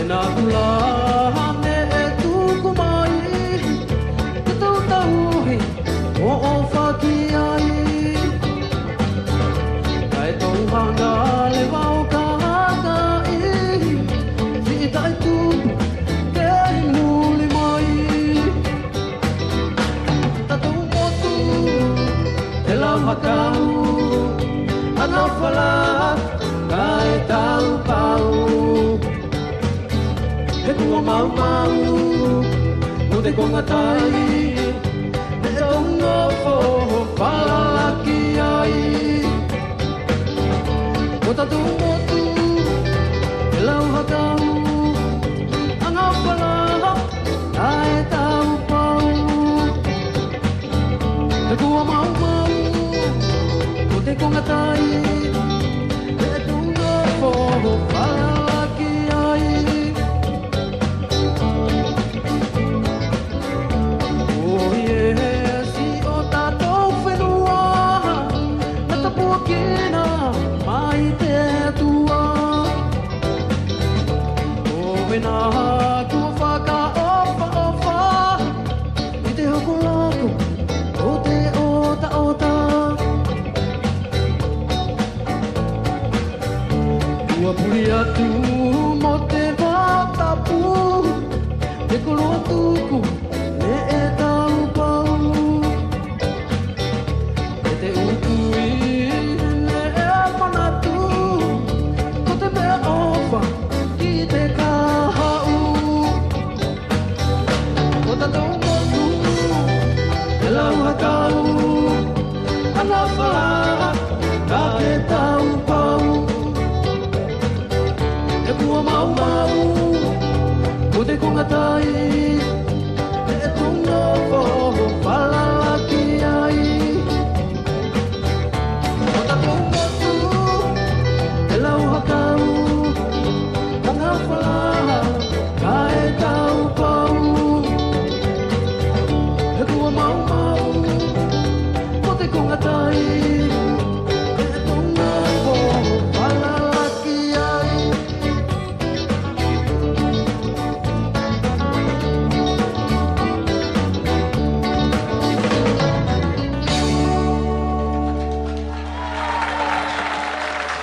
E nā kula me e tuku mai te tautauhi o o whaki ai. Kai tō hanga le wao ka haka i, si i tai tupu te muli mai. Tatou motu te lau hakau, ana whala ka e tau pau. He kua mau mau o te konga tai, e tonga fo whalalaki ai. Ko tatou motu te lau hakau, anga whala ka e tau pau. He kua mau mau o te konga tai, e tonga fo whalalaki ai. O yeah, si o tātou whenua, na tapua kena mai te atua. O wena kua whakaofa ofa, i te hoko lako o te ota ota. Kua puri atu mo te wātapu, te koloa tuku me e tau pau. E te upui ne e manatu, ko te mea ofa ki te kahau. Ko tatou motu te lau hakau, ana whala ka te tau pau. E kua mau mau ko te konga tai, e tunga fo